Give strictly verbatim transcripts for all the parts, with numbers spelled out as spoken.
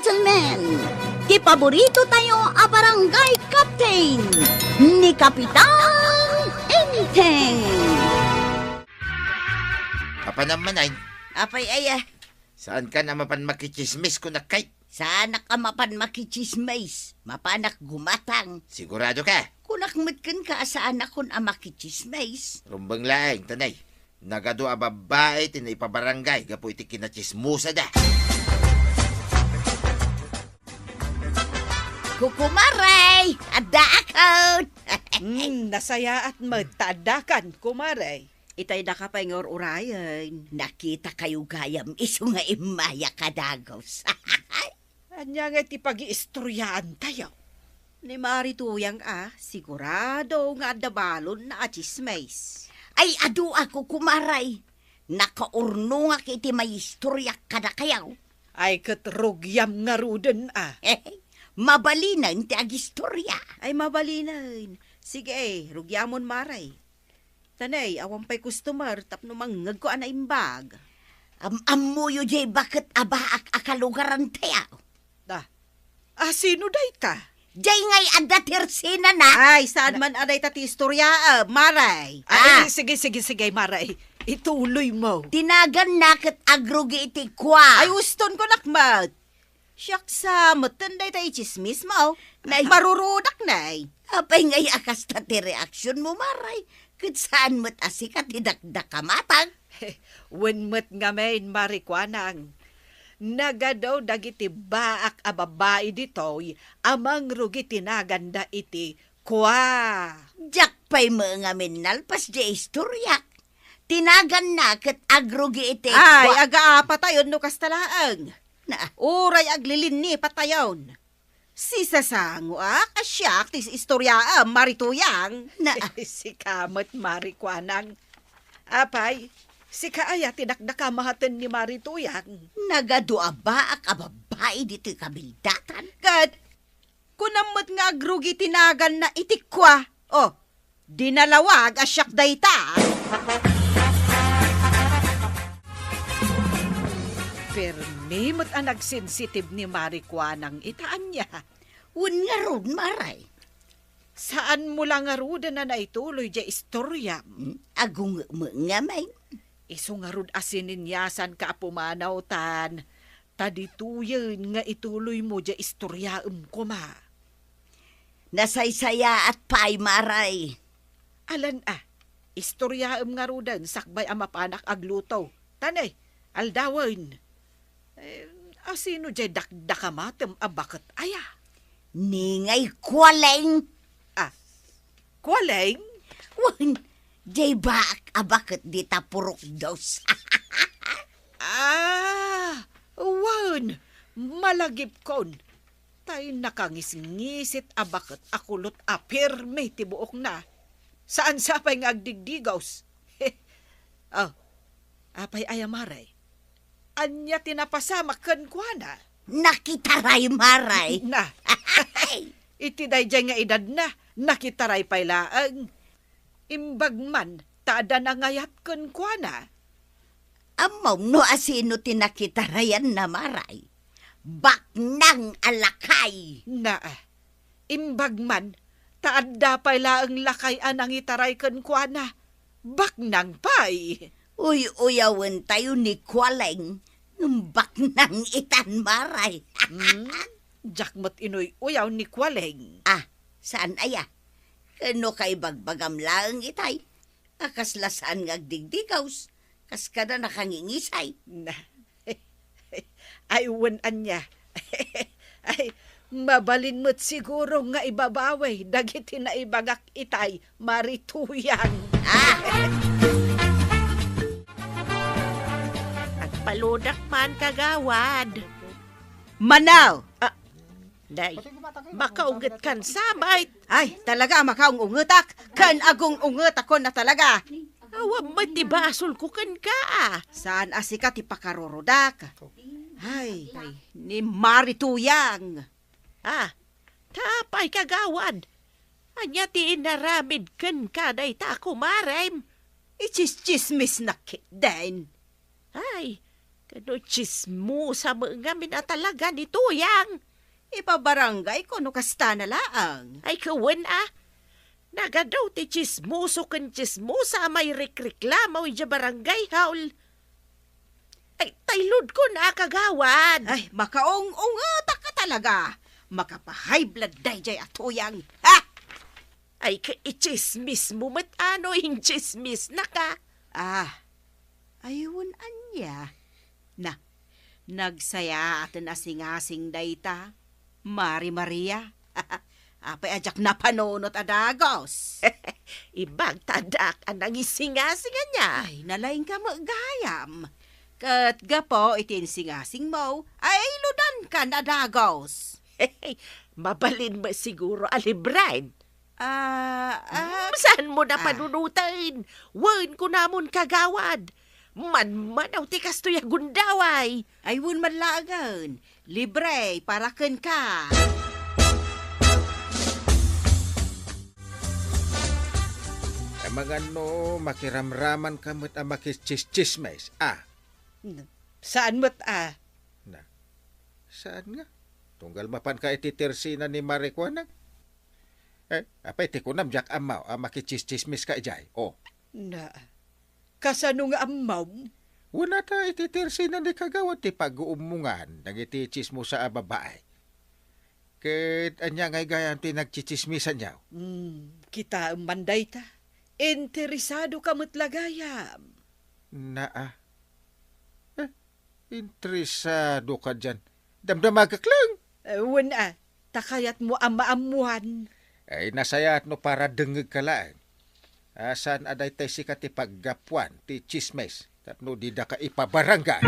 Gentlemen, ti paborito tayo a barangay captain, ni Kapitan Enteng. Apan naman ay, Apay aya? Saan ka na mapan makichismis, kunak kay? Saanak a mapan makichismis. Mapanak gumatang. Sigurado ka? Kunak met kenka a saanakon a makichismis. Rumbeng laeng, tanay. Nagadu a babbai ti naipabarangay gapu iti kinachismusada. Kukumaray, addaakon. Hmm, nasayaat met ta addakan, kumaray. Itay daka pay nga ur-urayen. Nakita kayo gayam isu nga immaya ka dagus. Ania nga ti pagiistoryaantayo? Ni Mari Tuyang a, sigurado nga adda balonna a chismis. Ay, adu a kukumaray. Nakaurnongak iti maistoryak kadakayo. Ay, ket rugiam ngaruden a. Mabalinen ti agistorya. Ay, mabalinen. Sige, rugiamon, Mari. Tanay, awan pay customer tapno mangngegko a naimbag. Am-ammoyo jay baket a baak a kalugarantayo. Da. A, sino dayta? Jay ngay adda ti ersenana. Ay, saan man a dayta ti istorya, ah, Maray? Ay, Ah. sige, sige, sige, Maray. Ituloy mo. Tinaganna ket agrugi iti kua. Ay, uston ko, nakmat. Siak sa metten dayta ichismis mo. Nay. Marurudak, nay. Apay ngay a kasta ti reaksyon mo, Maray? Ket saan met a sika ti dakdakamatang? Wen met ngamin, Mari Kuanang. Nagadu dagiti baak a babbai ditoy a mangrugi ti naganda iti kua. Diak pay met ngamin nalpas di istoryak. Ti naganna ket agrugi iti Ay, kua. Aga apatayon no kasta laeng. Na. Uray aglilinni patayon. Sisasangoak a siak ti istoryaam, Mari Tuyang. Na. Sika met, Mari Kuanang. Apay, sika aya ti dakdakamaten ni Mari Tuyang? Nagadu a baak a babbai ditoy kabildatan. Ket kunam met nga agrugi ti naganna iti kua. Oh, di nalawag a siak dayta. Permi met a nagsensitib ni Mari Kuanang ita ania. Wen ngarud, Maray. Saan mo la ngaruden a naituloy diay istoriam? Hmm, agunge met ngamin. Isu ngarud a sininyasanka a pumanaw tan, ta ditoyen nga ituloy mo diay istoriaem koma. Nasaysayaat pay, Maray. Alan a, istoriaem ngaruden sakbay a mapanak agluto. Tan, eh, aldawen. Eh, asino diay dakdakamatem a baket aya? Ni ngay Kualeng. Ah, Kualeng? Wen, diay baak a baket dita purukdos. Ah, wen, malagipkon. Tay nakangisngisit a baket a kulot a pirmi ti buokna. Saan sa pay nga agdigdigos. Oh, apay aya, Maray? Ania ti napasamak kenkuana? Nakitaray, Maray. Na. Iti daydiay nga edadna, nakitaray pay laeng. Imbag man ta adda nangayat kenkuana. Ammom no asino ti nakitarayanna, Maray? Baknang a lakay. Na, imbag man ta adda pay laeng lakay a nangitaray kenkuana, baknang pay. Uy-uyawentayo ni Kualeng, ngem baknang itan, Maray. Hmm? Diak met inuy-uyaw ni Kualeng. Ah, saan aya? Ken no kaibagbagam laeng itay, a kasla saan nga agdigdigaws, kas kada nakangingisay. Na. Ay, wen ania. Ay, mabalin met siguro nga ibabawi dagiti naibagak itay, Mari Tuyang. Ah! Agpaludak man, kagawad. Manaw! Ah, Day, makaunget kan sabay. Ay, talaga, makaung-ungetak. Ken agung-ungetakon na talaga. Awan met ti basolko kenka, a. Saan a sika ti pakarurudak? Ay, ay, ni Mari Tuyang. Ah, ta apay, kagawad? Ania ti inaramid kenka dayta a kumarem? Ichischismisnak ketdin. Ay, No, tsismosa met ngamin a talaga ni Tuyang. Ipabarangay ko no kasta na laeng. Ay, kawen a. Nagadu ti tsismoso ken tsismosa a mairikreklamo idiay barangay hall. Ay, taylodkon a, kagawad. Ay, makaung-ungetak ka talaga. Makapahayblood daydiay a Tuyang. Ha? Ay, ka-, itsismismo met a no intsismisnaka. Ah, ay, wen ania? Na, nagsayaaten a singasing dayta, Mari Maria. Apay a diak napanunot a dagus? Ibagta dak a nangisingasing ania. Ay, nalaingka met gayam. Ket gapu iti insingasingmo, ay, ludankan a dagus. Mabalin met siguro a libren. Ah, ah, Hmm, saanmo na ah. panunoten? Wen, kunamon, kagawad. Manmanaw ti kastoy a gundaway. Ay, wen man laengen. Libre para kenka. Amangan no makiramramanka met a makitsistsismis, a? N-, saan met a? Na, saan nga? Tunggal mapanka iti tersina ni Mari Kuanang? Eh, apay ti kunam, diak ammo a makitsistsismiska idiay? Oh. Na, kasano nga ammom? Wen a ta iti tersina ni kagawad ti pag-uummongan dagiti tsismosa a babai. Ket ania ngay gayam ti nagtsitsismisanyo? Hmm, kitaem man dayta. Interesadoka met la gayam. Naa. Eh, interesadoka dian. Damdamagak laeng. Eh, wen a, ta kayatmo a maammuan. Ay, nasayaat no para dengngegka laeng. A, saan a daytay sika ti paggapuan ti tsismis tapno didaka ipabarangay.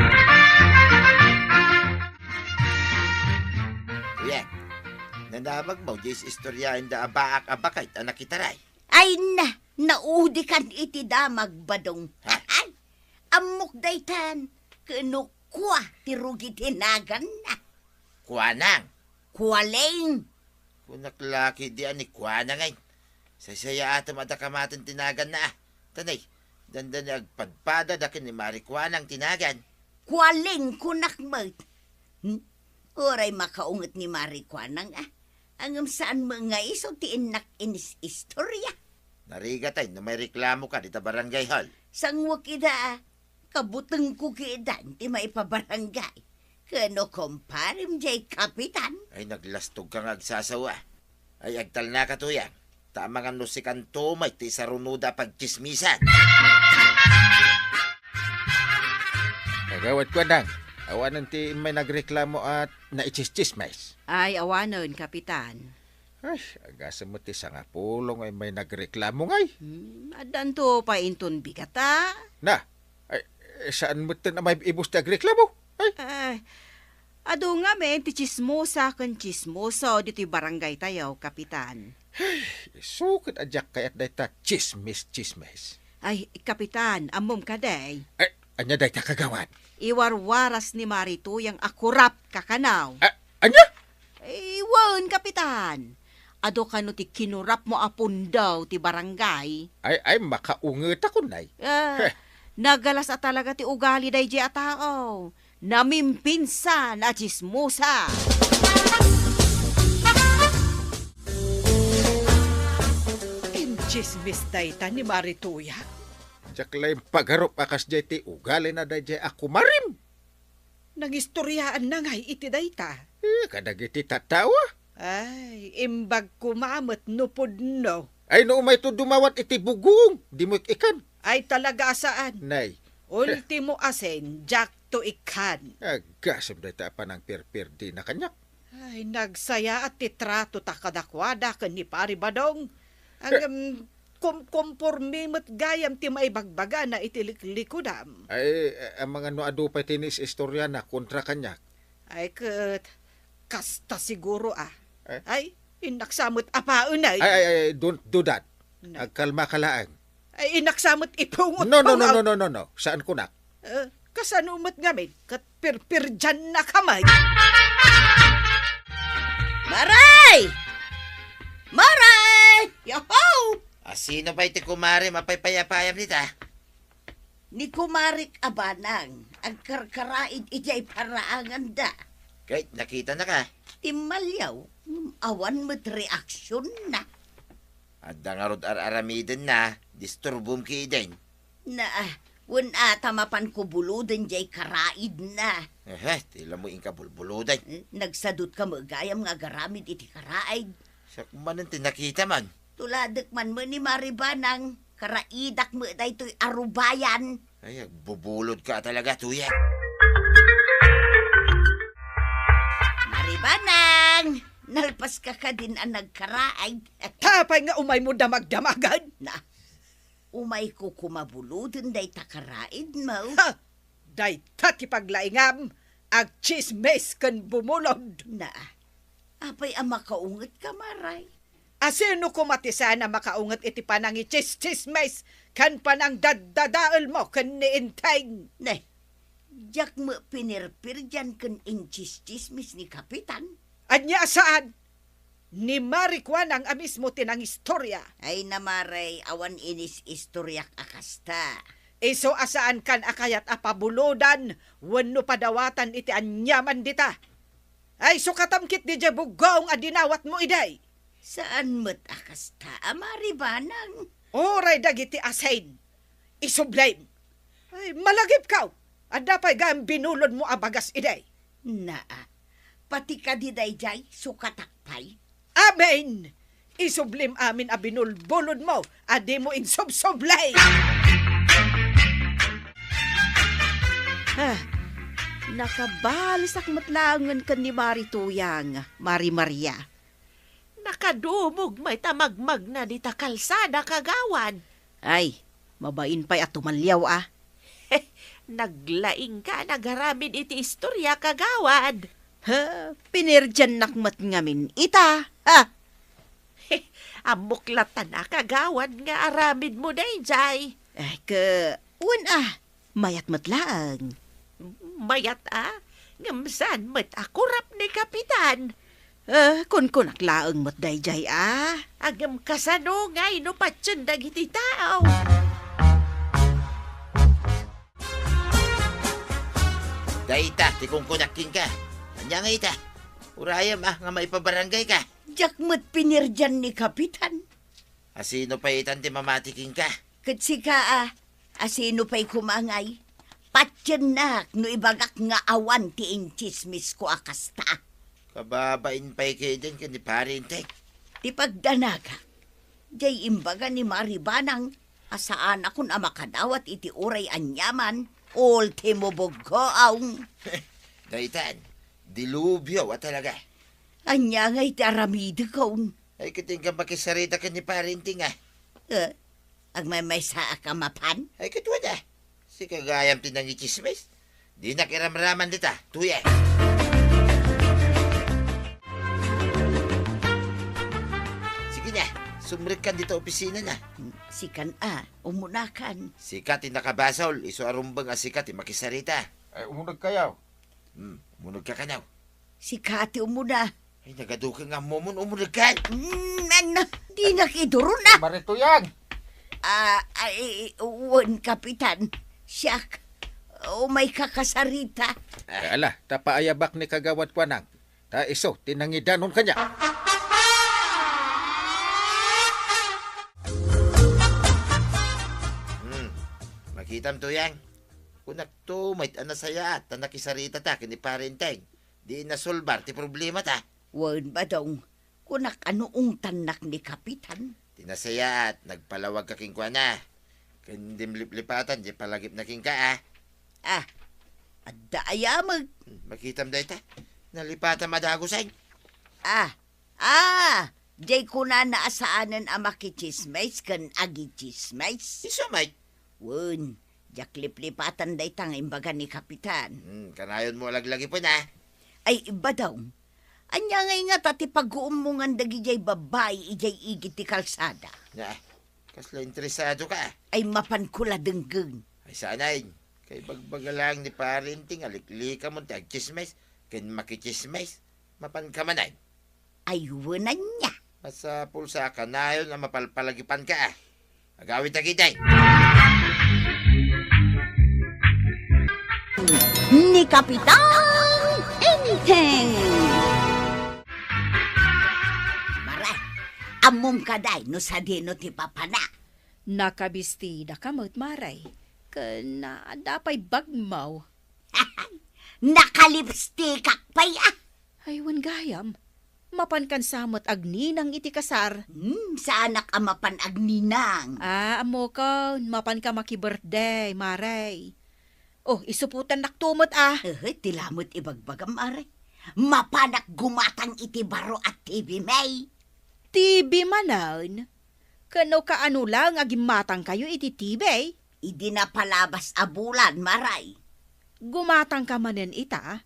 Kuya, nanamagmo diay is-istoriaenda a baak a baket a nakitaray? Ay na, naudikan iti damag, Badong. Ha? Ay, ammok daytan, ken no kua ti rugi ti naganna. Kuanang? Kualing. Kunak la ketdi a ni Kuanang ay. Saysayaatem a dakamaten ti naganna a. Tanay, dandani agpadpada da ken ni Mari Kuanang ti nagan. Kualing kunak met. Hmm? Uray makaunget ni Mari Kuanang a. Ngem saan met nga isu ti innak inis-istoria. Narigatay no maireklamoka dita barangay hall. Sanguek ida a. Kabutengko ketdi ti maipabarangay. Ken no kumparem diay kapitan. Ay, naglastogka nga agsasawa. Ay, agtalnaka, Tuyang. Ta amangan no sikanto met ti isarunoda a pagtsismisan. Kagawad Kuanang, awanen ti immay nagreklamo a naitsistsismis? Ay, awanen, Kapitan. Ay, agasem met ti sangapulo nga immay nagreklamo ngay. Hmm, addanto pay inton bigat a. Na, ay, eh, saan metten a maib-ibus ti agreklamo? Ay. Ay, adu ngamin ti tsismosa ken tsismoso ditoy barangaytayo, Kapitan. Ay, isu ket a diak kayat dayta tsismis-tsismis. Ay, Kapitan, ammom kadi? Ay, ania dayta, kagawad? Iwarwaras ni Mari Tuyang a kurap kakanaw. A-, ania? Eh, wen, Kapitan. Adu kano ti kinurapmo a pundao ti barangay? Ay, ay, makaungetakon, nay. Ah, Heh. Nagalas a talaga ti ugali daydiay a tao. Namimpinsan a tsismosa. Intsismis dayta ni Mari Tuyang. Diak la impagarup a kasdiay ti ugalina daydiay a kumarem. Nangistoriaanna ngay iti dayta? Eh, kadagiti tattao a. Ay, imbag koma met no pudno. Ay, no umayto dumawat iti bugong, dimo ik-ikan. Ay, talaga a saan. Nay. Ultimo asin, diakto ikkan. Agasem dayta a panangpirpirdina kaniak. Ay, nagsayaat ti trato ta kadakuada ken ni Pari Badong. Ngem, kumkomporme met gayam ti maibagbagana iti liklikudam. Ay, eh, amangan no adu pay ti inis-istoriana kontra kaniak. Ay, ket kasta siguro a. Eh? Ay, innak sa met a paenay. Ay, ay, ay, don't do that. No. Agkalmaka laeng. Ay, innak sa met ipungot. No, no, no, no, no, no, no. Saan kunak? Eh, kasano met ngamin? Ket pirpirdiannaka met. Maray! Maray! Yoho! A, sino pay ti kumare mapaypayapayam dita? Ni kumarik a banang, agkarkaraid idiay paraanganda. Ket nakitanaka? Timmaliaw, ngem awan met reaksionna. Adda ngarud ar-aramidenna, disturbom ketdin. Na, wen a ta mapanko buloden diay karaidna. Ehe, ti la mo inka bulbuloden. Eh, nagsadutka met gayam nga agaramid iti karaid. Siak manen ti nakitam. Tuladek man met ni Mari Banang, karaidak met daytoy a rubayan. Ay, agbubulodka talaga, Tuyang. Mari Banang, nalpaska kadin a nagkaraid. Apay nga umaymo damagdamagan? Na, umayko koma buloden dayta karaidmo. Ha! Dayta ti paglaingam, agtsismis ken bumulod. Na, apay a makaungetka, Mari? A sino koma ti saan a makaunget iti panangitsistsismis ken panangdaddadaelmo ken ni Enteng? Ne, diak met pinirpirdian ken intsistsismis ni Kapitan. Ania a saan? Ni Mari Kuanang a mismo ti nangistoria. Ay na, Mari, awan inis-istoriak a kasta. Isu a saankan a kayat a pabulodan wenno padawatan iti aniaman dita. Ay, sukatam ketdi diay buggaong a dinawatmo idi. Saan met a kasta a Mari Banang? Uray dagiti asin, isublim. Ay, malagipkaw. Adda pay gayam binulodmo a bagas idi. Naa, pati kadi daydiay, sukatak pay. Amen! Isublim amin a binulbulodmo a dimo insubsubli! Ah, nakabalisak met laengen ken ni Mari Tuyang, Mari Maria. Nakadumog met a magmagna dita kalsada, kagawad. Ay, mabain pay a tumalliaw a. Naglaingka a nagaramid iti istoria, kagawad. Ha, pinirdiannak met ngamin ita. Ha? Ammok latta, kagawad, nga aramidmo daydiay. Eh, ke, wen a, mayat met laeng. Mayat a? Ngem saan met a kurap ni Kapitan? Eh, kunkunak laeng met daydiay a. Ngem kasano ngay no patien dagiti tao? Dayta ti kunkunak kenka. Ania ngay ita? Urayem a nga maipabaranggayka. Diak met pinirdian ni Kapitan. A sino pay itan ti mamati kenka? Ket sika a, a sino pay koma ngay? Patiennak no ibagak nga awan ti intsismisko a kasta. Kababain pay ketdin ken ni Pari Enteng. Ti pagdanagak, diay imbaga ni Mari Banang a saanakon a makadawat iti uray aniaman, ultimo buggoong. Daytan, dilubyo a talaga. Ania ngay ti aramidekon? Ay, ket inka makisarita ken ni Pari Enteng a. Eh, agmaymaysaak a mapan? Ay, ket wen a. Sika gayam ti nangitsismis. Dinak iramraman dita, Tuyang. Sige na, sumrekkan dita opisinana. Sikan a, umunakan. Sika ti nakabasol, isu a rumbeng a sika ti makisarita. Ay, umunegkayo. Hmm, umunegka kano. Sika ti umuna. Ay, nagaduka nga ammomon, umunegkan. Mm, ano? Dinak iduruna. Mari Tuyang. Ah, ay, wen, Kapitan. Siak. Umayka kasarita. Ala, ta paayabak ni Kagawad Kuanang. Ta isu ti nangidanon kaniak. Hmm, makitam, Tuyang. Kunakto met a nasayaat ta nakisaritata ken ni Pari Enteng. Di nasolbar ti problemata. Wen, Badong, kunak a no ungtannak ni Kapitan. Ti nasayaat, nagpalawagka kenkuana. Ken dimliplipatan diay palagipna kenka, a. Ah, adda ayameg. Hmm, makitam dayta. Nalipatan madagusen. Ah, ah, diay kunana a saanen a makitsismis ken agitsismis. Isu met. Wen, diak liplipatan dayta nga imbaga ni Kapitan. Hmm, kanayonmo a laglagipen, a. Ay, Badong, ania ngay ngata ti paguummongan dagidiay babbai idiay igid ti kalsada? Na, kasla interesadoka? Ay, mapanko la denggen. Ay, saan a. Kaibagbagalaeng ni Pari Enteng a liklikamon ti agtsismis ken makitsismis. Mapanka manen. Ay, wen ania. Masapul sa a kanayon a mapalpalagipanka, a. Agawidta ketdi. ni Kapitan Enteng. Mare, ammom kadi no sadino ti papana? Nakabistida ka met, Mare. Ken adda pay bagmo. Nakalipstikak pay, ah. Ay, wen gayam. Mapankan sa met agninang iti kasar. Hmm, saanak a mapan agninang. Ah, ammokon, mapanka maki-birthday, Mare. Oh, isupotannakto met, ah. Eh, ti la met ibagbagam, Mare. Mapanak gumatang iti baro a T V, May. T V manen? Ken no kaano laeng a gimmatangkayo iti T V? Idi napalabas a bulan, Mare. Gumatangka manen ita?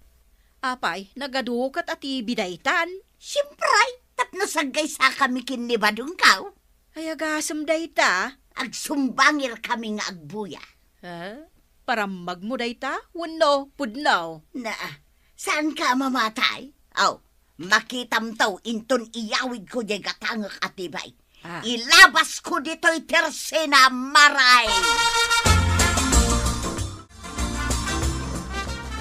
Apay, nagadu ket a T V daytan? Siempre, tapno saggaysakami ken ni Badongko. Ay, agasem dayta. Agsumbangirkami nga agbuya. Ha? Parammagmo dayta? Wenno pudno? Na, saanka a mamatay? Aw, makitamto inton iyawidko diay gatangek a T V. Ah. Ilabasko ditoy tersena, Mare.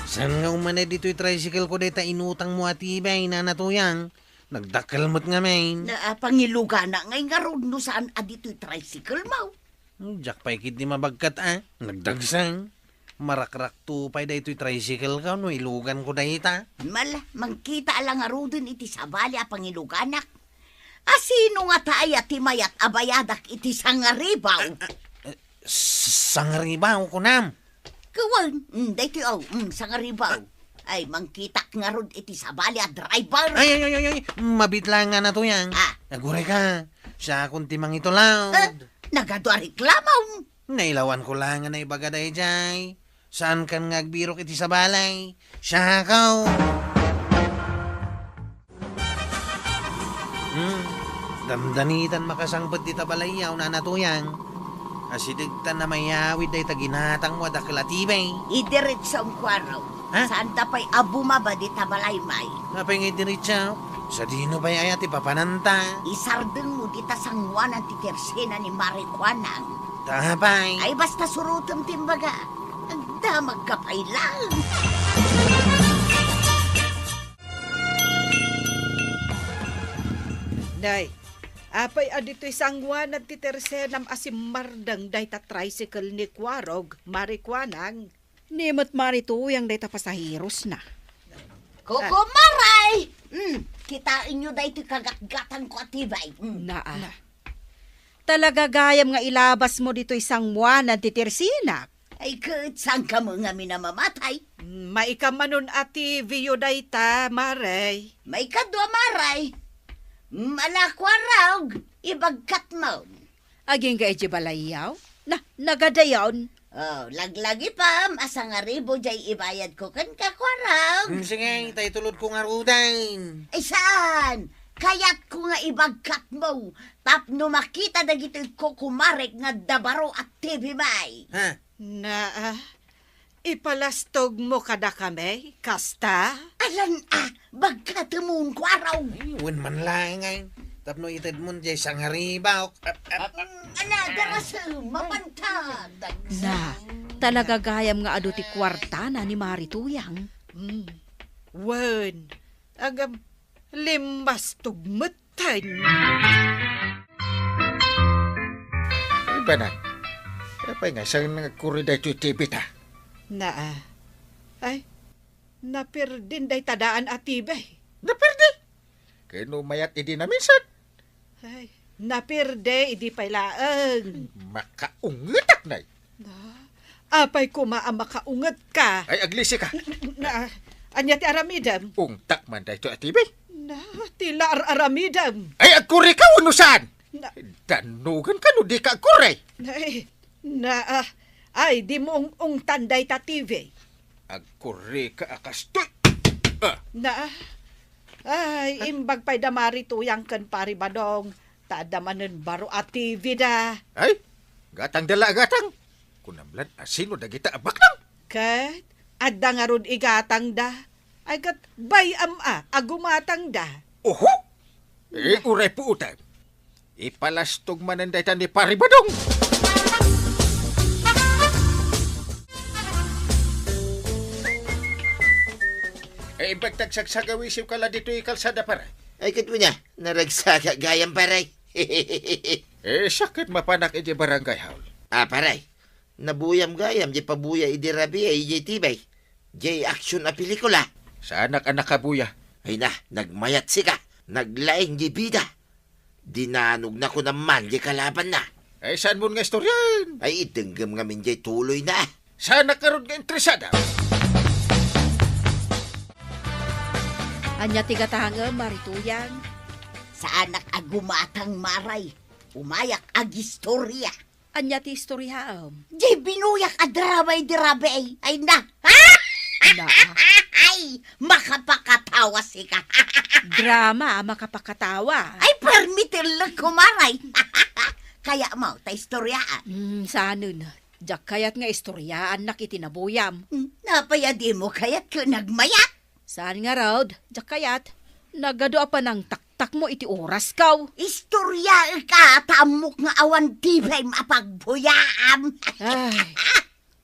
Saan nga umanay ditoy tricycle ko dayta inutangmo a T V, Nana Tuyang? Nagdakkel met ngamin. Na, ah, pangiluganak ngay ngarud no saan a ditoy tricycle mo. Diak pay ketdi mabagkat, ah. Nagdagsang. Marakrakto pay daytoy tricycle ko no iluganko dayta. Mala, mangkita la ngaruden iti sabali a pangiluganak. A sino ngata aya ti mayat a bayadak iti sangaribaw? Ah, ah, eh, s-, sangaribaw, kunam? Kawan, mm, daytoy, oh, mm, sangaribaw. Ay, mangkitak ngarud iti sabali a driver. Ay, ay, ay, ay, ay, mabit laeng, Nana Tuyang. Ah. Aguray ka. Siakon ti mangitulod. Eh, nagadu a reklamo. Nailawanko laeng nga naibaga daydiay. Saankan nga agbirok iti sabali. Siakon. Hmm. Dandanitan makasangpet dita balayyo, Nana Tuyang. Asidegtan a mayawid dayta ginatangmo a dakkel a T V. Idiretsom, Kuarog. Ha? Saanta pay a bumaba dita balay, May. Apay nga idiretsom? Sadino pay aya ti papananta? Isardengmo dita sangoanan ti tersena ni Mare Kuanang. Ta apay? Ay, basta surotem ti imbaga. Agdamagka pay laeng. Nay, apay a ditoy sangoanan ti tersenam a simmardeng dayta tricycle ni Kuarog, Mare Kuanang? Ni met Mare Tuyang dayta pasaherosna. Kukumaray! Mm, kitaenyo daytoy kagatgatangko a T V. Mm. Naa. Na. Talaga gayam nga ilabasmo ditoy sangoanan ti tersenak. Ay, ket saanka met ngamin a mamatay? Mm, maikamanon a T V-yo dayta, Mare. Maikadua, Mare. Mm, ala, Kuarog, ibagkatmo. Agingga idiay balayyo? Na, nagadayon. Oh, laglagipem a sangaribu diay ibayadko kenka, Kuarog. Hmm, sige, ta itulodko ngaruden. Ay, saan? Kayatko nga ibagkatmo tapno makita dagiti kukumarek nga adda baro a T V, May. Ha? Naa, ipalastogmo kadakami, kasta? Alan a, bagkatemon, Kuarog. Ay, wen man laeng, ay. Tapno itedmon diay sangaribu. Ap, ap, ap. Ala, darasem, mapantag. Na, talaga gayam nga adu ti kuartana ni Mare Tuyang. Mm. Wen, agam, limbastog met. Ten. Ibanan, apay nga saan nga agkurre daytoy T V ta? Naa. Ay, naperdin dayta daan a T V. Naperde? Kano mayat idi naminsan? Ay, naperde idi pay laeng. Makaungetak, nay. Na, apay koma a makaungetka? Ay, aglisi ka. Na, ania ti aramidem? Ungtak man daytoy a T V. Na, ti la ar-aramidem. Ay, agkurre ka wenno saan? Na, dannugan ka no di ka agkurre. Ay, na, ah, ay, di mo ung-ungtan dayta T V. Agkurre ka a kastoy. Ah. Na, ay, imbag pay da Mare Tuyang ken Pari Badong. Ta adda manen baro a T V da. Ay, gatangda la a gatang. Kunam lan a sino dagita a baknang? Ket adda ngarud igatangda. Ay, ket bay-am a, a gumatangda. Oho! Eh, uray puotan. Ipalastog manen dayta ni Pari Badong. Imbag ta agsagsagawisiwka la ditoy kalsada, pare. Ay, ket wen a, naragsagak gayam, pare. Eh, siak ket mapanak idiay barangay hall. Ah, pare, nabuyam gayam diay pabuya idi rabii idiay T V. Diay action a pelikula. Saanak a nakabuya. Ay na, nagmayat sika. Naglaing diay bida. Dinanogna kunam man diay kalabanna. Ay, saanmon nga istorian? Ay, idenggem ngamin diay tuloyna. Saanak ngarud nga interesada. Ania ti gatangem, Mari Tuyang? Saanak a gumatang, Maray. Umayak agistoria. Ania ti istoriaem? Diay binuyak a drama idi rabii. Ay na. Na? Ay, makapakatawa sika. Drama a makapakatawa. Ay, permi ti ellek ko, Maray. Kayatmo ta istoriaan? Hmm, saanen. Diak kayat nga istoriaannak iti nabuyam. Hmm, apay a dimo kayat ket nagmayat? Saan ngarud, diak kayat. Nagadu a panangtaktakmo iti orasko. Istoriaek a, ta ammok nga awan T V-m a pagbuyaam. Ay,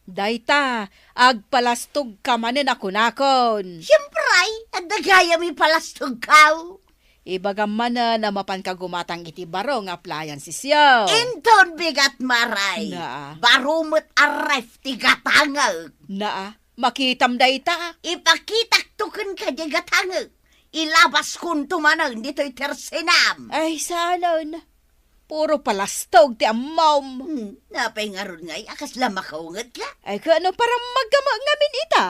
dayta, agpalastogka manen a kunakon. Siempre, adda gayam ipalastogko. Ibagam manen a mapanka gumatang iti baro nga appliancesyo. Inton bigat, Maray. Naa. Baro met a ref ti gatangek. Naa. Makitam dayta. Ipakitakto kenka diay gatangek. Ilabaskonto manen ditoy tersenam. Ay, saanen. Puro palastog ti ammom. Hmm, apay ngarud ngay a kasla makaungetka? Ay, ket no parammagka met ngamin ita.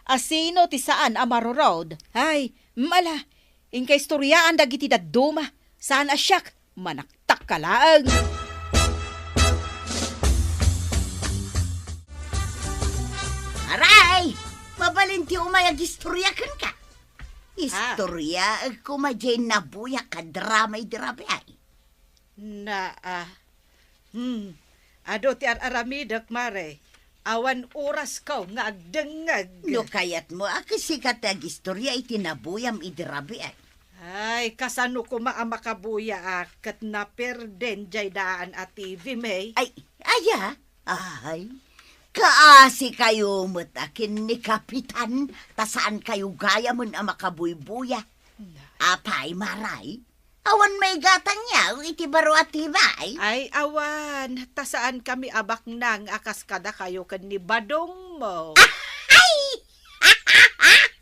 Asino ti saan a marurod? Ay, mm, ala, inka istoriaan dagiti dadduma. Saan a siak. Manaktakka laeng. Aray! Mabalin ti umay agistoria kenka. Ah. Istoriaek koma diay nabuyak a drama idi rabii. Na, ah, hmm, adu ti ar-aramidek, Mare. Awan orasko nga agdengngeg. No kayatmo a, kasika ti agistoria iti nabuyam idi rabii. Ay, kasano koma a makabuyaak ket naperden diay daan a T V, May? Ay, aya? Ay, kaasikayo met a ken ni Kapitan, ta saankayo gayamen a makabuybuya. Na. Apay, Maray? Awan maigatangyo iti baro a T V? Ay, awan, ta saankami a baknang a kas kadakayo ken ni Badongmo. Ay!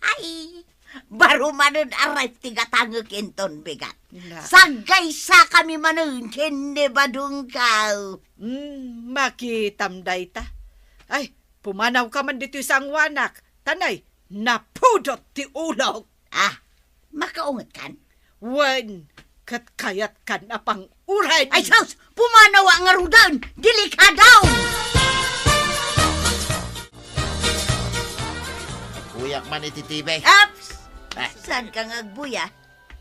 Ay! Baro manen a ref ti gatangek inton bigat. Na. Saggaysakami manen ken ni Badongko. Hmm, makitam dayta. Ay, pumanawka man ditoy sangoanak. Tanay, napudot ti ulok. Ah, makaungetkan? Wen, ket kayatkan a pang-uray. Ay, sus! Pumanaw ngaruden! Delikado! Agbuyak man iti T V. Aps! Ah. Saanka nga agbuya?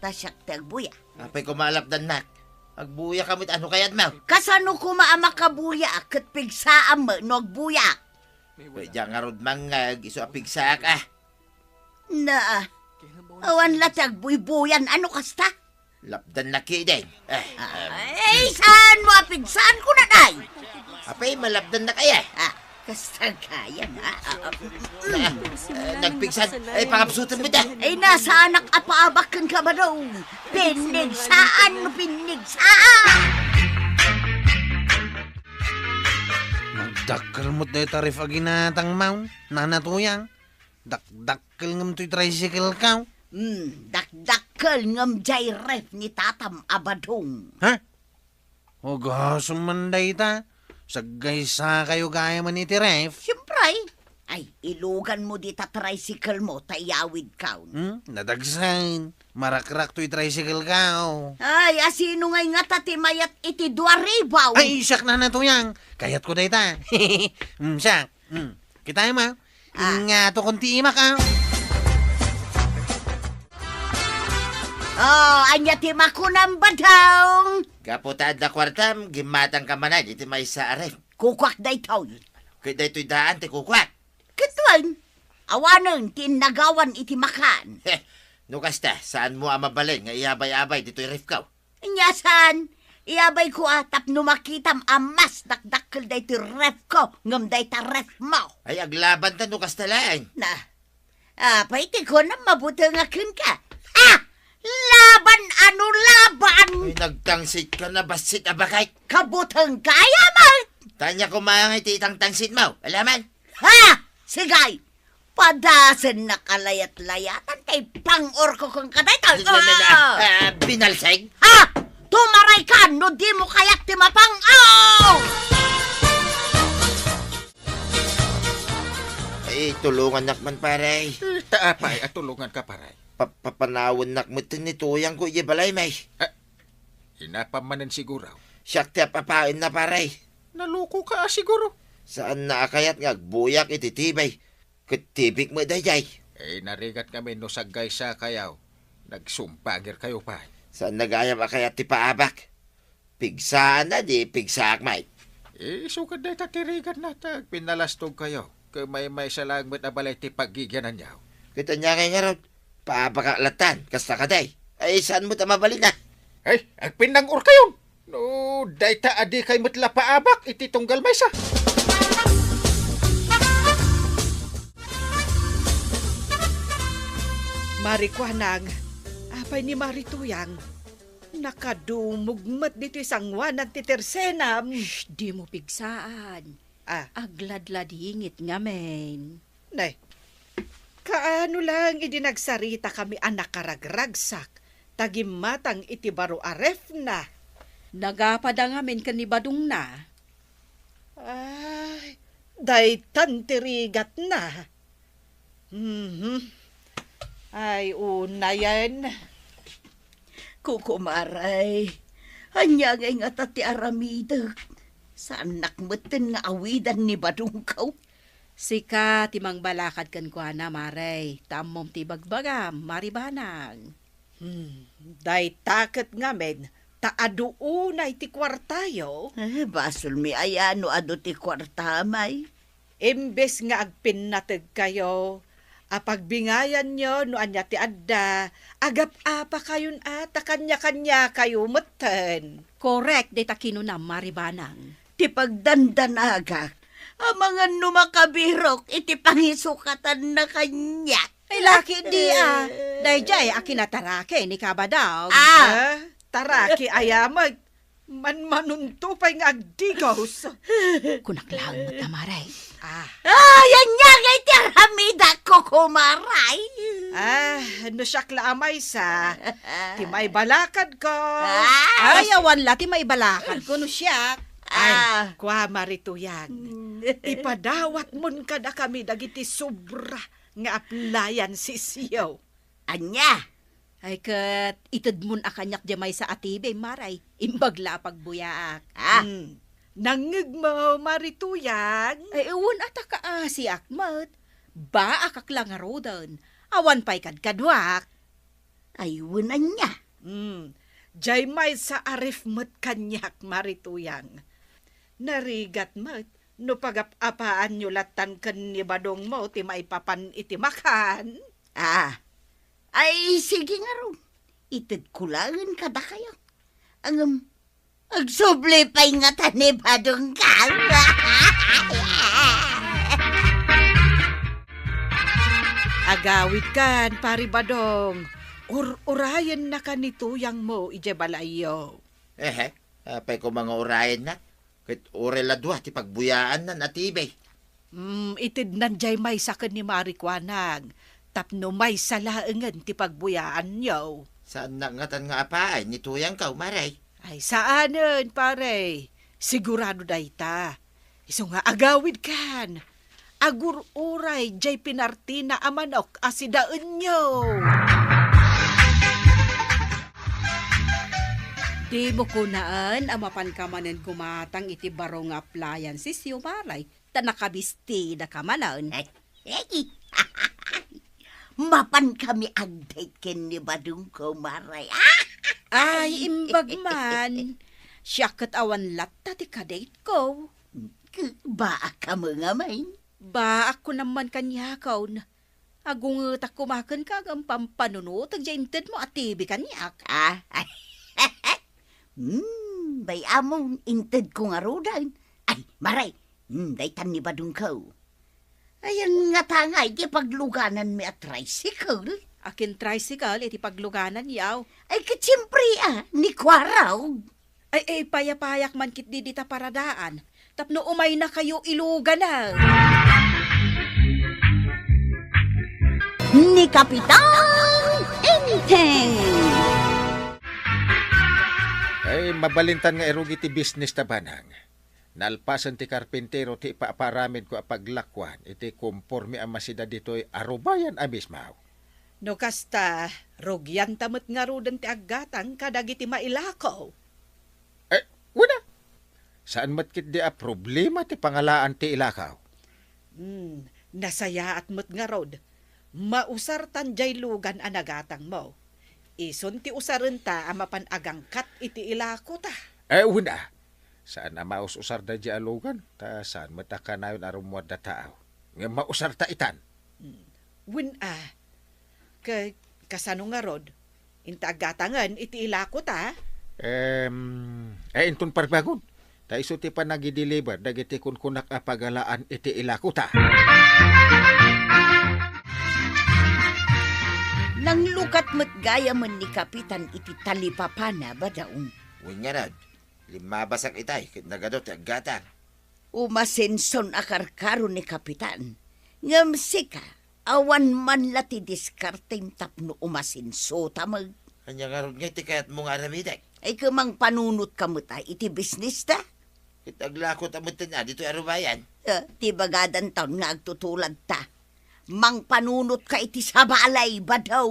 Ta siak ti agbuya. Apay koma a lapdannak? Agbuyaka met, ano kayatmo? Kasano koma a makabuyaak ket pigsaam met no agbuyaak? Ket diak ngarud mangngeg isu a pigsaak, ah. Na, awan la ti agbuybuyan, ano kasta? Lapdannak ketdin. Eh, em. Ay, saanmo a pigsaan, kunam, ay? Apay, malapdannak aya? Ah, kasta gayam, ah. Ah, ah, mm. Eh, nagpigsan. Ay, pangabsutan mo da. Ay, na, saanak a paabak kenka, Badong. Pinigsaan, pinigsaan. Nagdakkel met dayta ref a ginatangmo, Nana Tuyang. Dakdakkel ngem toy tricycle-ko. Hmm, dakdakkel ngem diay ref ni tatam a Badong. Ha? Ugasem man dayta. Saggaysakayo gayamen iti ref. Siempre. Ay, iluganmo dita tricycle-mo ta iyawidko. Hmm? Nadagsen. Marakrak toy tricycle-ko. Ay, asino ngay ngata ti mayat iti dua ribu? Ay, siak, Nana Tuyang. Kayatko dayta. Hmm, siak. Hmm. Kitaem, ah. Ah. Ingato kon ti imak, ah. Oh, ania ti makunam, Badong? Gapu ta adda kuartam, gimmatangka manen iti maysa a ref. Kukuak daytoy. Ket daytoy daan ti kukuak. Ket wen, awanen ti innagawan iti makan. Heh, no kasta, saanmo a mabalin nga iyabay-abay ditoy refko? Ania saan? Iyabayko a tapno makitam a mas dakdakkel daytoy refko ngem dayta refmo. Ay, aglabanta no kasta laeng. Na, Apay ti kunam mabutengak kenka? Ah! Laban a no laban! Ay, nagtangsit ka na, bassit a baket. Kabuteng ka, ay, ama! Tanya kumangay ti itangtangsit mo. Alaman? Ha! Sigay! Padasen na kalayat-layatan tay pang-urko kenka daytoy. Na, na, na, Ah! ah, binalseng? Ha! Tumaray ka no di mo kayat ti mapang-aw! Ay, tulungannak man, pare. Eh, ta apay a tulonganka, pare? Pa-, papanawennak met ni Tuyang ko idiay balay, may. Ah, inapam manen siguro. Siak ti apapaenna, pare. Naloko ka, ah, siguro. Saan na a kayat nga agbuyak iti T V. Ket T V-k met daydiay. Eh, narigat ngamin no saggaysa kayo. Nagsumbangir kayo pay. Saan nagayam a kayat ti paabak? Pigsaanna di pigsaak, Mike. Eh, isu ket dayta ti rigatna ta agpinnalastog kayo. Ket maymaysa laeng met a balay ti paggigiananyo. Ket ania ngay ngarud? Paabakak lattan, kasta kadi. Ay, saan met a mabalin, ah? Ay, agpinnang-or kayon! No, dayta a dikay met la paabak iti tunggal maysa. Mari Kuanang, apay ni Mari Tuyang? Nakadumog met ditoy sangoanan ti tersenam. Shh, dimo pigsaan. Ah. Agladladingit ngamin. Nay, kaano lang idi nagsaritakami a nakaragragsak, ta gimmatang iti baro a refna? Nagapada ngamin ken ni Badongna. Ay, daytan ti rigatna. Mhm. Ay, unayen. Kukumaray, ania ngay ngata ti aramidek? Saannak metten nga awidan ni Badongko. Sika ti mangbalakad kenkuana, Mare, ta ammom ti ibagbagam, Mari Banang. Hmm, dayta ket ngamin, ta adu unay ti kuartayo. Eh, basolmi aya no adu ti kuartam ay? Imbes nga agpinnategkayo, a pagbingayanyo no ania ti adda, agap-apakayon a ta kanya-kanyakayo metten. Korek dayta kinunam, Mari Banang. Ti pagdandanagak, amangan no makabirok iti pangisukatan na kaniak. Ay, laki di, ah. Daydiay a kinataraki ni Kabadong. Ah! Ah, taraki aya met. Manmanunto pay nga agdigos. Kunak laeng met a, Mare. Ah. Ay, ania ngay ti aramidak, kukumaray? Ah, no siak la a maysa, ti maibalakadko. Ah. Ay, awan la ti maibalakadko no siak. Ay, Ah. kua, Mari Tuyang. Mm. Ipadawatmon kadakami dagiti sobra nga appliancesyo. Ania? Ay, ket itedmon a kaniak diay maysa a T V, Mare. Imbag la a pagbuyaak. Ah. Hmm. Nangngegmo, Mari Tuyang? Ay, wen a ta kaasiak met. Baakak la ngaruden. Awan pay kadkaduak. Ay, wen ania? Hmm. Diay maysa a ref met kaniak, Mari Tuyang. Narigat met no pagap-apaanyo lattan ken ni Badongmo ti maipapan iti makan. Ah. Ay, sige ngarud. Itedko laeng kadakayo. Ngem, agsubli pay ngata ni Badongko. Agawidkan, Pari Badong. Ur-urayennaka ni Tuyangmo idiay balayyo. Ehe, apay koma nga urayennak? Ket uray la dua ti pagbuyaannan a T V. Mm, itednan diay maysa ken ni Mari Kuanang, tapno maysa laengen ti pagbuyaanyo. Saannak ngatan nga apaay ni Tuyangko, Mare? Ay, saanen, pare. Sigurado dayta. Isu nga agawidkan. Agur-uray diay pinartina a manok a sidaenyo. Dimo kunaen a mapanka manen gumatang iti baro nga appliancesyo, Mare, ta nakabistidaka manen. Ay, ay. Mapankami agdate ken ni Badongko, Mare. Ay, imbag man. Siak ket awan latta ti kadate-ko. Baak kamo ngamin? Baak kunam man kaniakon. Agungetak koma kenka ngem pampanunotek diay intedmo a T V kaniak. Ah, hmm, bay-amon, intedko ngaruden. Ay, Mare, hmm, daytan ni Badongko. Ayan ngata nga iti paglugananmi a tricycle. Akin tricycle iti paglugananyo? Ay, ket siempre, a, ni Kuarog. Ay, ay, payapayak man ketdi dita paradaan. Tapno umaynakayo ilugan, a. Ni Kapitan Enteng. Ay, mabalintan nga irugi ti business ta, Banang. Nalpasen ti karpintero ti ipaaparamidko a paglakuan iti komporme a masida ditoy a rubayan a mismo. No kasta, rugianta met ngaruden ti aggatang kadagiti mailako. Eh, wen a, saan met ketdi a problema ti pangalaan ti ilako. Hmm, nasayaat met ngarud. Mausartan jay lugan a nagatangmo. Isun ti usarenta a mapan agangkat iti ilakota. Eh, wen a. Saan a maus-usar daydiay a lugan, ta saan met a kanayon a rummuar da tao. Ngem mausarta itan. Hmm. Wen a. Ka-, kasano ngarud? Inta aggatangen iti ilakota? Em, eh, inton parbangon. Ta isu ti panagideliver dagiti kunkunak a pagalaan iti ilakota. Nanglukat met gayamen ni Kapitan iti talipapana, Badaw. Wen ngarud, limmabasak itay ket nagadu ti aggatang. Umasenson a karkaro ni Kapitan. Ngem sika, awan man la ti diskartem tapno umasensota met. Ania ngarud ngay ti kayatmo nga aramidek? Ay, ket mangpanunotka met a iti business ta? Ket aglakota metten a ditoy a rubayan. Eh, ti bagadanton nga agtutuladta. Mangpanunotka iti sabali, Badaw.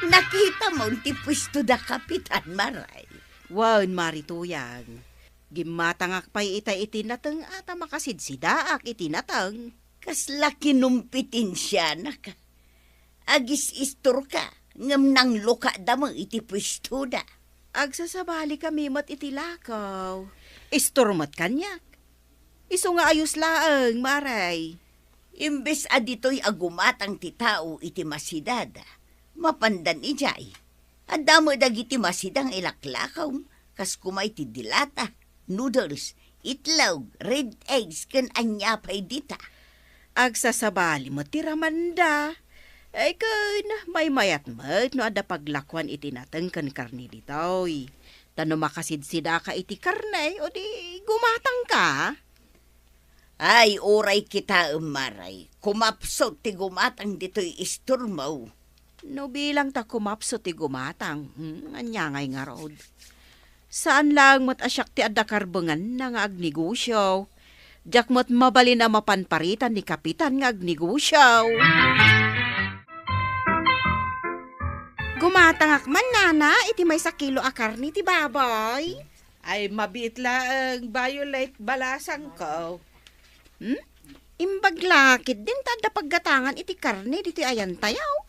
Nakitam ti puesto da Kapitan, Maray. Wen, Mari Tuyang. Gimmatangak pay ita iti nateng a ta makasidsidaak iti nateng. Kasla kinumpetensianak. Agis-istorka, ngem nanglukada met iti puestoda. Agsasabalikami met iti lakaw. Istor met kaniak. Isu nga ayos laeng, Maray. Imbes a ditoy a gumatang ti tao iti masidada, mapandan idiay. Adda met dagiti masida nga ilaklakaw, kas kuma iti dilata, noodles, itlog, red eggs, ken ania pay dita. Agsasabali met ti ramanda. Ay ken, maymayat met no adda paglakuan iti nateng ken karne ditoy. Ta no makasidsidaka iti karne, o di gumatangka. Ay, uray kitaem, Maray. Kumapsut ti gumatang ditoy istormo. No bilang ta kumapsut ti gumatang, hmm, ania ngay ngarud? Saan laeng met a siak ti adda karbenganna nga agnegosio. Diak met mabalin a mapan paritan ni Kapitan nga agnegosio. Gumatangak man, nana, iti maysa kilo a karne ti baboy. Ay, mabiit laeng, Violet, balasangko. Hmm? Imbag la ketdin ta adda paggatangan iti karne ditoy ayantayo.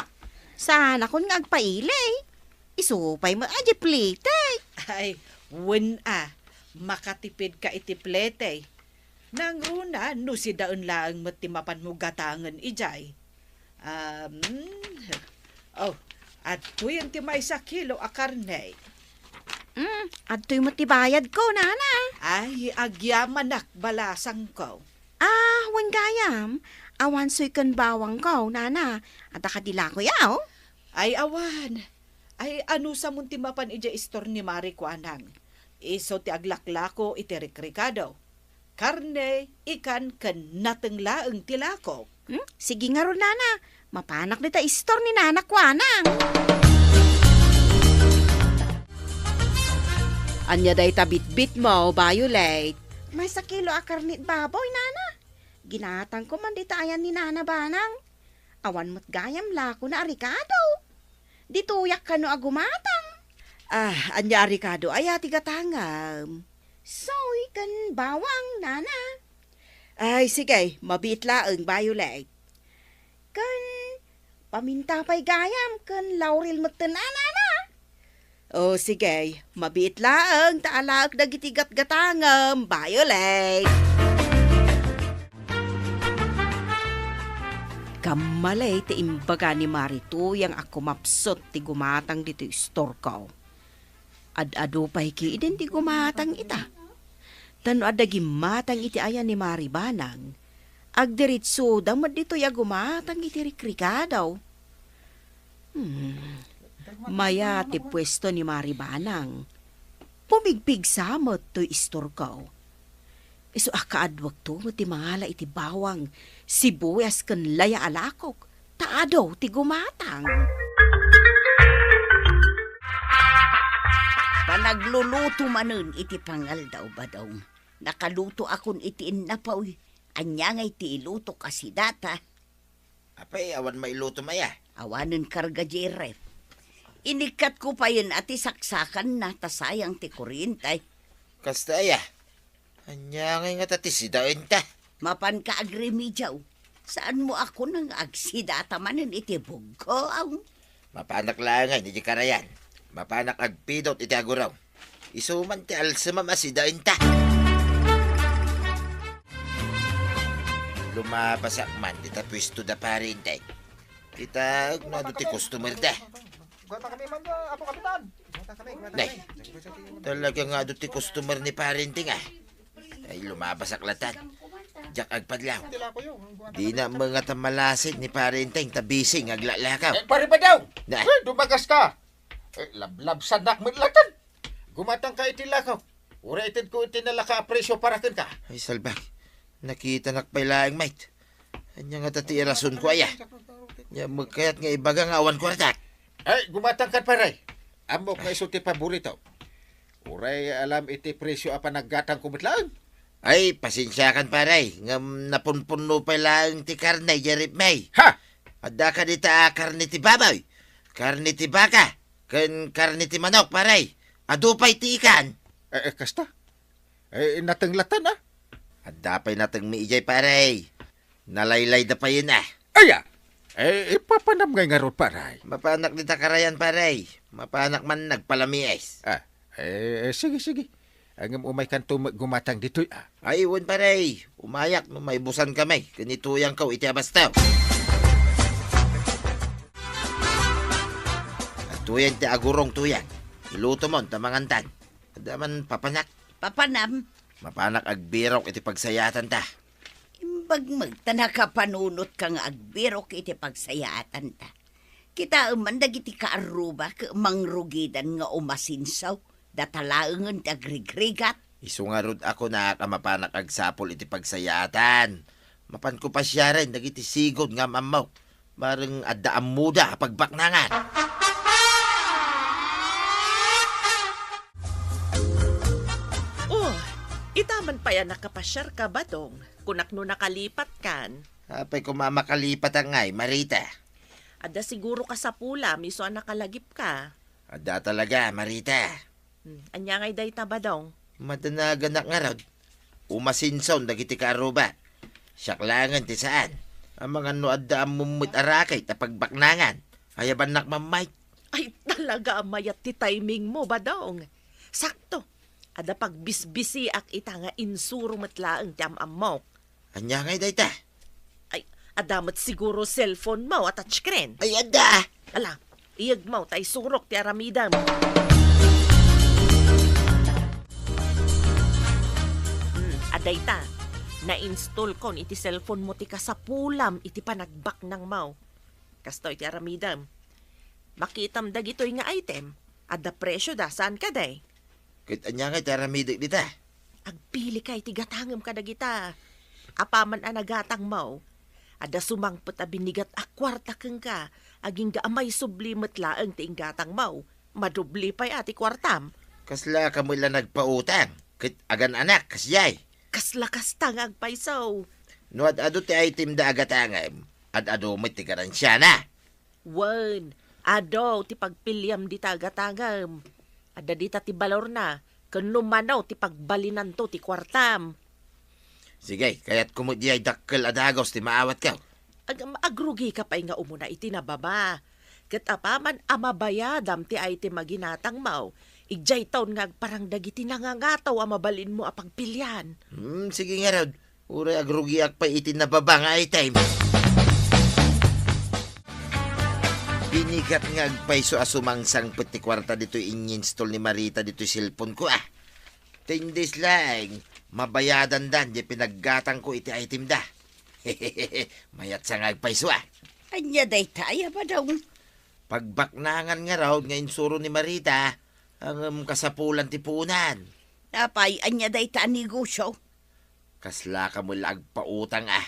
Saanakon nga agpaili. Isu pay met a di plete. Ay, wen a, makatipidka iti plete. Nangruna no sidaen laeng met ti mapanmo gatangen idiay. Um, oh, adtoyen ti maysa kilo a karne. Mm, adtoy met ti bayadko, nana. Ay, agyamanak, balasangko. Ah, wen gayam, awan soy ken bawangko, nana. Adda kadi lakoyo? Ay, awan. Ay, anusamon ti mapan idiay istor ni Mari Kuanang? Isu ti aglaklako iti rikrikado. Karne, ikan, ken nateng laeng ti lako. Hmm? Sige ngarud, nana. Mapanak dita istor ni nana Kuanang. Ania dayta bitbitmo, Violet? Maysa kilo a karne ti baboy, nana. Ginatangko man dita ayan ni nana Banang. Awan met gayam lakona a rikado. Ditoyak kano a gumatang. Ah, ania a rikado aya ti gatangam? Soy ken bawang, nana. Ay, sige, mabiit laeng, Violet. Ken paminta pay gayam ken laurel metten a, nana. O, sige, mabiit laeng ta alaek dagiti gatgatangem, Violet. Kammali ti imbaga ni Mari Tuyang a kumapsut ti gumatang ditoy istorko. Ad-adu pay ketdin ti gumatang ita. Ta no adda gimmatang iti ayan ni Mari Banang, agdiritsoda met ditoy a gumatang iti rikrikada. Hmm. Mayat ti puesto ni Mari Banang. Pumigpigsa met toy istorko. Isu a kaaduakto met ti mangala iti bawang, sibuyas ken laya a lakok, ta adu ti gumatang. Panagluluto manen iti pangaldaw, Badong. Nakalutoakon iti innapoy. Ania ngay ti ilutok a sidata? Apay, awan mailutom aya? Awanen karga diay ref. Inikkatko payen a ti saksakanna ta sayang ti kuryente. Kasta aya? Ania ngay ngata ti sidaenta? Mapanka agremediaw. Saanmo a kunam nga agsidata manen iti bugko? Mapanak laeng ngay idiay karayan. Mapanak agpidot iti agurong. Isu man ti alsemam a sidaenta. Lumabasak man dita puesto da Pare Enteng. Kita no adu ti customer da. Guwata kami man, ah, Apo Kapitan. Guwata kami, guwata Nay, kami. Talaga nga adu ti customer ni Pare Enteng, ah. Ay, lumabasak latan. Diak agpadlaw. Dina met nga ta malasin ni Pare Enteng ta busy nga aglaklakaw. Eh, Pare Badong! Na. Eh, dumagas ka! Eh, lablabsanak met latan. Gumatang ka iti lakaw. Uray itedko iti nalaka a presyo para kenka. Ay, salbag. Nakitanak pay laeng, mate. Ania ngata ti irasonko aya? Nia met kayat nga ibaga nga awan kuartak? Ay, gumatang ka, pare. Ammok nga isu ti paborito. Uray alam iti presyo a panaggatangko met laeng. Ay, pasensiakan, pare, ngem napunpunno pay laeng ti karne idiay refmi. Ha? Adda kadi ta karne ti baboy, karne ti baka, ken karne ti manok, pare. Adu pay ti ikan. Eh, eh, kasta? Eh, nateng latan, ah. Adda pay natengmi idiay, pare. Nalaylayda payen, ah. Aya! Eh, ipapanam ngay ngarud, pare. Mapanak dita karayan, pare. Mapanak man nagpalamiis. Ah, eh, eh, sige, sige. Ngem umaykanto met gumatang ditoy, ah. Ay, wen, pare. Umayak no maibusanka met ken ituyangko iti abasto. Agtuyang ti agurong, tuyang. Ilutomon ta mangantan. Adda man papanak. Papanam? Mapanak agbirok iti pagsayaatanta. Imbag met ta nakapanunotka nga agbirok iti pagsayaatanta. Kitaem man dagiti kaarruba ket mangrugidan nga umasinso, data laengen ti agrigrigat. Isu ngarud a kunak a mapanak agsapul iti pagsayaatan. Mapanko pasiaren dagiti sigud nga am-ammok. Bareng adda ammoda a pagbaknangan. Oh, ita man pay a nakapasiarka, Badong. Kunak no nakalipatkan. Apay koma a makalipat ngay, Marita? Adda siguro kasapulam isu a nakalagipka. Adda talaga, Marita. Hmm, ania ngay dayta, Badong? Madanaganak ngarud. Umasinson dagiti kaarruba. Siak laengen ti saan. Amangan no adda ammom met a raket a pagbaknangan. Ayabannak man, mate. Ay, talaga a mayat ti timing mo, Badong. Sakto. Adda pagbisbisiak ita nga insuro met laeng ti am-ammok. Ania ngay dayta? Ay, adda met siguro cellphone mo a touchscreen. Ay, adda! Ala, iyegmo ta isurok ti aramidem. Hmm, adda ita. Na-install kon iti cellphone mo ti kasapulam iti panagbaknang mo. Kastoy ti aramidem. Makitam dagitoy nga item. Adda presyo da, saan kadi? Ket ania nga ti aramidek dita? Agpili ka iti gatangem kadagita. Apaman a nagatang mo, adda sumangpet a binigat a kuarta kenka, agingga a maisubli met laeng ti inggatang mo. Madubli pay a ti kuartam. Kasla kamo la nagpautang, ket agan-anak, kasdiay? Kasla kasta nga agpayso. No ad-adu ti item da a gatangem, ad-adu met ti garansiana. Wen, adu ti pagpiliam dita a gatangem. Adda dita ti balorna, ken no mano ti pagbalinanto ti kuartam. Sige, kayatko met diay dakkel a dagus ti maawatko. Ag-, agrugi ka pay nga umuna iti nababa. Ket apaman a mabayadam ti item a ginatangmo, idiay taon nga agparang dagiti nangangataw a mabalinmo a pagpilian. Hmm, sige ngarud. Uray agrugiak pay iti nababa nga item. Binigat nga agpayso a sumangsangpet ti kuarta ditoy ininstall ni Marita ditoy cellphone ko, ah. Ten days laeng, Mabayadandan diay pinaggatangko iti itemda. Mayatsa nga agpayso, a. Ania dayta, a, Badong? Pagbaknangan ngarud nga insuro ni Marita, ngem kasapulan ti puonan. Apay, ania dayta a negosio? Kaslaka met la agpautang, a.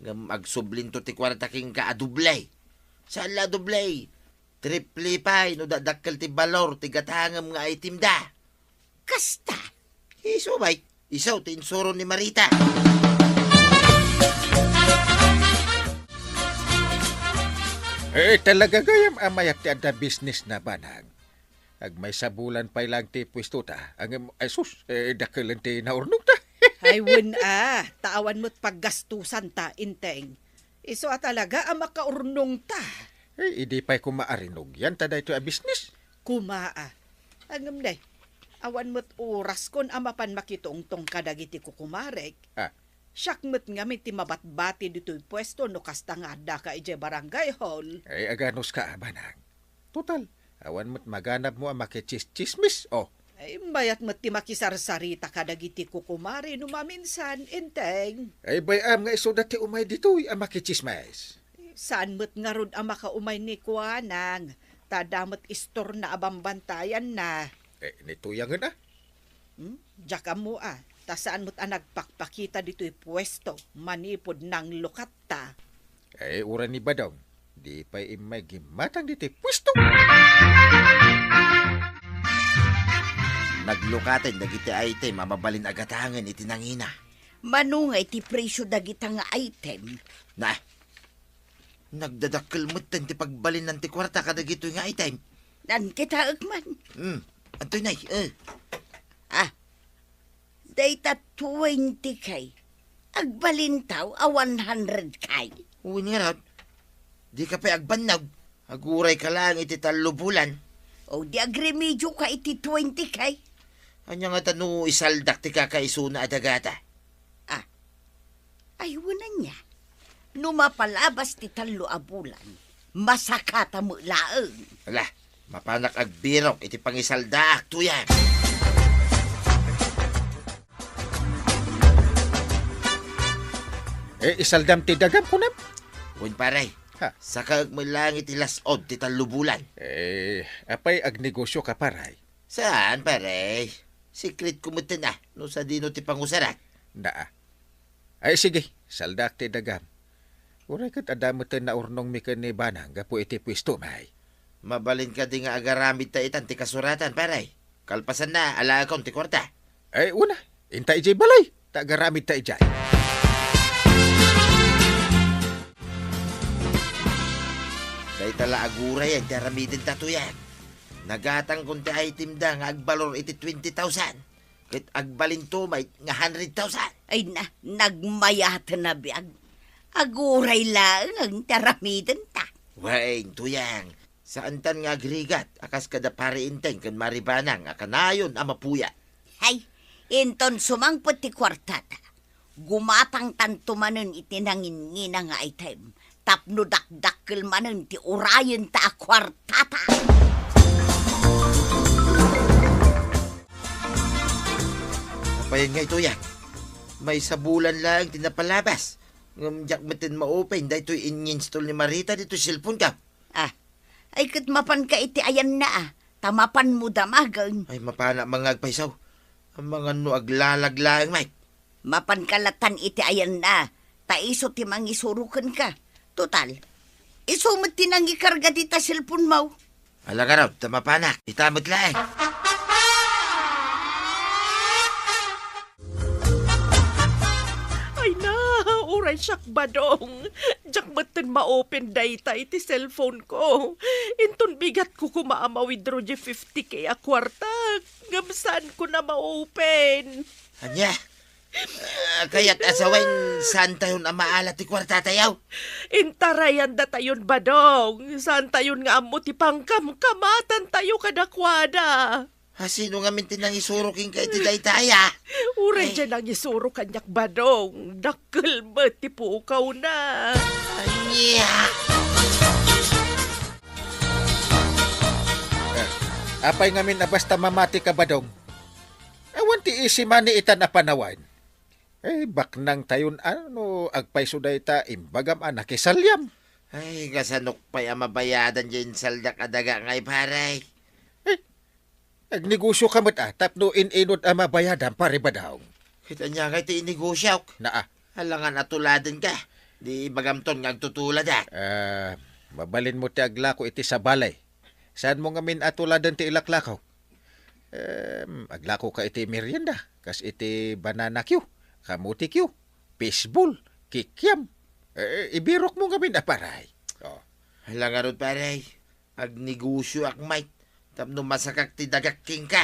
Ngem agsublinto ti kuarta kenka a doble. Saan la a doble. Triple pay no dakdakkel ti balor ti gatangem nga itemda. Kasta? Isu, bay. Isu ti insuro ni Marita. Eh, talaga gayam a mayat ti adda business na, Banang. Agmaysa bulan pay lang ti puesto ta. Ngem, ay sus, eh, dakkelen ti naurnong ta. Ay, wen a, ta awan met paggastusan ta, Enteng. Isu a talaga a makaurnong ta. Eh, idi pay koma a rinugian ta daytoy a business. Koma a. Ngem ne, awan met oraskon a mapan makitungtong kadagiti kukumarek. Ah. Siak met ngamin ti mabatbati ditoy puesto no kasta nga addaka idiay barangay hall. Ay, aganuska, Banang. Total, awan met maganabmo a makitsismis, o. Ay, mayat met ti makisarsarita kadagiti kukumare no maminsan, Enteng. Ay, bay-am nga isuda ti umay ditoy a makitsismis. Saan met ngarud a makaumay ni kuanang, ta adda met istorna a bambantayanna. Eh, ni Tuyangen a. Hmm? Diak ammo a, ta saan met a nagpakpakita ditoy puesto manipud nanglukatta. Eh, uray ni Badong, di pay immay gimmatang ditoy puesto. Naglukaten dagiti item a mabalin a gatangen iti nangina. Mano nga iti presio dagita nga item? Na, nagdadakkel metten ti pagbalinnan ti kuarta kadagitoy nga item. Nan kitaek man. Hmm. Antoy, nay, eh. Ah. Dayta twenty K. Agbalintaw a one hundred K. Wen ngarud, dika pay agbannog. Agurayka laeng iti tallo bulan. O di agremedioka iti twenty K. Ania ngata no isaldak ti kakaisuna a dagata? Ah. Ay, wen ania. No mapalabas ti tallo a bulan, masakata met laeng. Ala, mapanak agbirok iti pangisaldaak, Tuyang. Eh, isaldam ti dagam, kunam? Wen, pare. Ha? Sakaek met laeng iti las-od ti tallo bulan. Eh, apay agnegosioka, pare? Saan, pare? Secret ko metten a, no sadino ti pangusarak. Naa. Ay, sige, saldaak ti dagam. Uray ket adda metten naurnongmi ken ni Banang gapu iti puesto, may. Mabalin kadi nga agaramid ta itan ti kasuratan, pare? Kalpasanna, alaekon ti kuarta. Ay, una, inta idiay balay, ta agaramid ta idiay. Dayta la agurayen ti aramiden ta, Tuyang. Nagatangkon ti itemda nga agbalor iti twenty thousand. Ket agbalinto met nga hundred thousand. Ay na, nagmayaten a biag. Aguray laeng ti aramidenta. Wen, Tuyang, saantan nga agrigat a kas kada Pare Enteng ken Mare Banang a kanayon a mapuyat. Hay, inton sumangpet ti kuartata, gumatangtanto manen iti nanginnginang nga item tapno dakdakkel manen ti urayenta a kuartata. Apay ngay, Tuyang? Maysa bulan laeng ti napalabas. Ngem diak metten ma-open daytoy in-install ni Marita ditoy cellphone ko. Ah, ay ket mapanka iti ayanna a, ta mapanmo damagen. Ay, mapanak man nga agpayso. Amangan no aglalag laeng met. Mapanka latan iti ayanna, ta isu ti mangisuro kenka. Total, isu met ti nangikarga dita cellphone mo. Ala ngarud, ta mapanak, ita met laeng. Ay na, uray siak, Badong. Diak metten ma-open dayta iti cellphone ko. Inton bigatko koma a ma-withdraw di fifty K a kuartak, ngem saanko na ma-open. Ania? Ah, kayat a sawen, saantayon a maala ti kuartatayo? Intarayandatayon, Badong. Saantayon nga ammo ti pangkamkamatantayo kadakuada. A, sino ngamin ti nangisuro kenka iti daytaya? Uray diay nangisuro kaniak, Badong. Dakkel met ti pukawna. Ania? Eh, apay ngamin a basta mamatika, Badong? Awan ti easy money itan a panawen. Eh, baknangtayon a no agpayso dayta imbagam a nakisaliam. Ay, kasanok pay a mabayadan diay insaldak a daga ngay, pare. Eh, agnegosioka met a tapno in-inut a mabayadam, pare Badong. Ket ania ngay ti innegosiok? Naa. Alangan a tuladenka. Di ibagamton nga agtutuladak. Ah, mabalinmo ti aglako iti sabali. Saanmo ngamin a tuladen ti ilaklakok? Em, aglakoka iti merienda, kas iti banana cue, kamote cue, fishball, kikiam. Eh, ibirokmo ngamin a, pare. Oh. Hala ngarud, pare. Agnegosioak met tapno masakak ti dagak kenka.